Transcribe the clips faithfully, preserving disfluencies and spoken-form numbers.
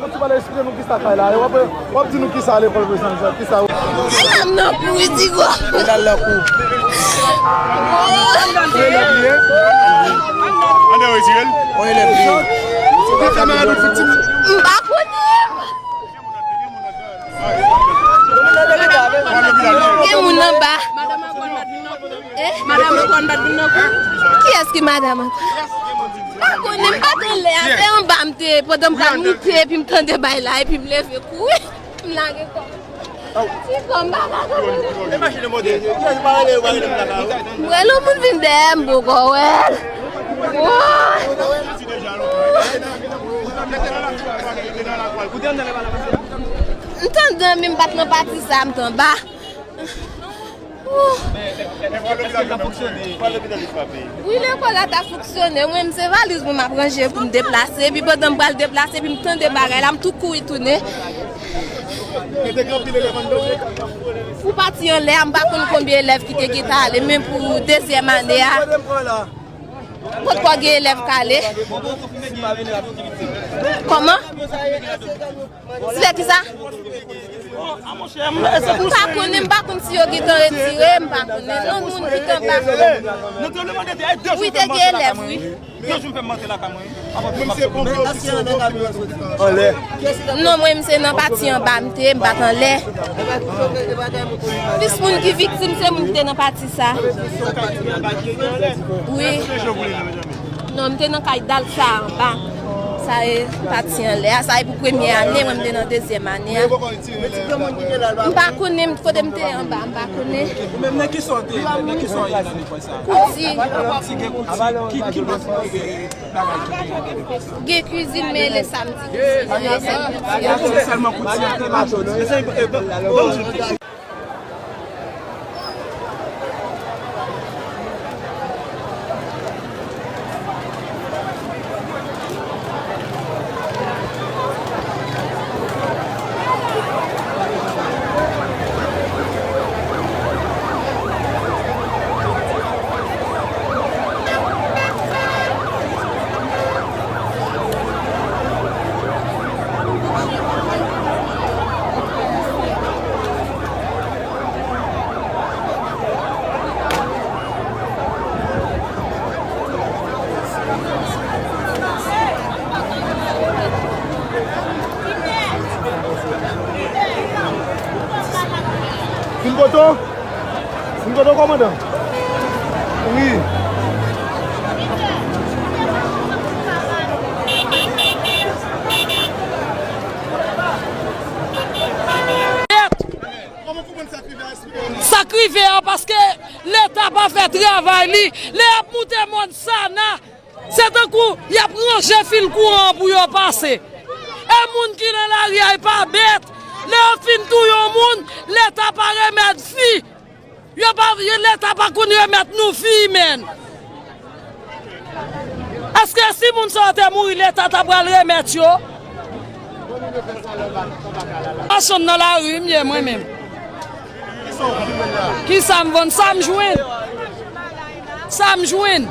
Ti pale eksplike nou kisa kay la. W ap, w ap di nou kisa lekòl Prezans la, kisa. E nanm nan pouri digo. E dal la kou. Ou elèv li ye? Ann retire l. Ou elèv li ye? M pa konnen. Gen moun anba. Eh? Madanm ankò, n pa t vin nan kou. Kiyès ki madanm ankò? M pa konnen, m pa t anlè a. Se anba m te ye, pandan m pral moute, epi m tande bay la, epi m leve kouri. M lage kò m. Ti kò m pa ka konprann. Mwen, lè moun vin dèyè m, m poko wè l. Woy! M t andan, men m pa t nan pati sa, m t anba. Wi, lekòl la t ap fonksyone. Mwen, m se valiz mwen m ap ranje pou m deplase. Epi pandan m pral deplase, epi m tande bagay la, m tou kouri tounen. Pou pati anlè a, m pa konn konbyen elèv ki te gentan ale, men pou dezyèm ane a, potko gen elèv k ale. Kòman? Ti lè kisa? M pa konnen, m pa konn si yo gentan retire, m pa konnen. Non, moun ki t anba. Wi, te gen elèv, wi. Non, mwen, m se nan pati anba, m te, m pa t anlè. Plis moun ki viktim, se moun ki te nan pati sa. Wi. Non, m te nan kay dal sa anba. Sa e pati anlè a. Sa e pou premye ane, mwen m te nan dezyèm ane a. M pa konnen kote m te anba, m pa konnen. Ou menm nan ki sa w te, nan ki sa w ye nan lekòl sa? Kouti. Kouti, gen kouti. Ki, ki lòt bagay ki te gen nan lekòl sa? Gen kwizin, men le samdi. Le samdi. Se sèlman kouti an te mache. Fin poto? Fin poto, kòmandan? Wi. Sa k rive a, paske Leta pa fè travay li. Lè y ap moute mòn Sana, se tankou y ap ranje fil kouran an pou yo pase. E moun ki nan lari a, e pa bèt. Lè yo fin touye yon moun, Leta pa remèt vi. Yo pa, Leta pa konn remèt nou vi imèn. Èske si moun sa yo te mouri, Leta ta pral remèt yo? Machann nan lari m ye mwen menm. Kisa m vann? Sa m jwenn. Sa m jwenn.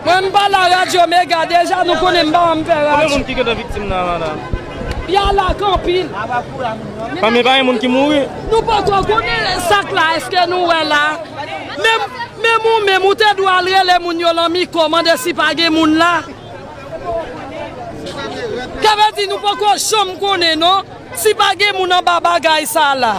Mwen, m pale a Radyo Mega deja, nou konnen m pa janm fè radyo. Konbyen moun ki gentan viktim nan, madanm? Y a la k anpil. Pami pa gen moun ki mouri? Nou poko konnen sa k la, èske nou wè la? Men, men ou menm, ou te dwe al rele moun yo lan mikwo, mande si pa gen moun la. Sa vle di nou poko janm konnen, non, si pa gen moun anba bagay sa la.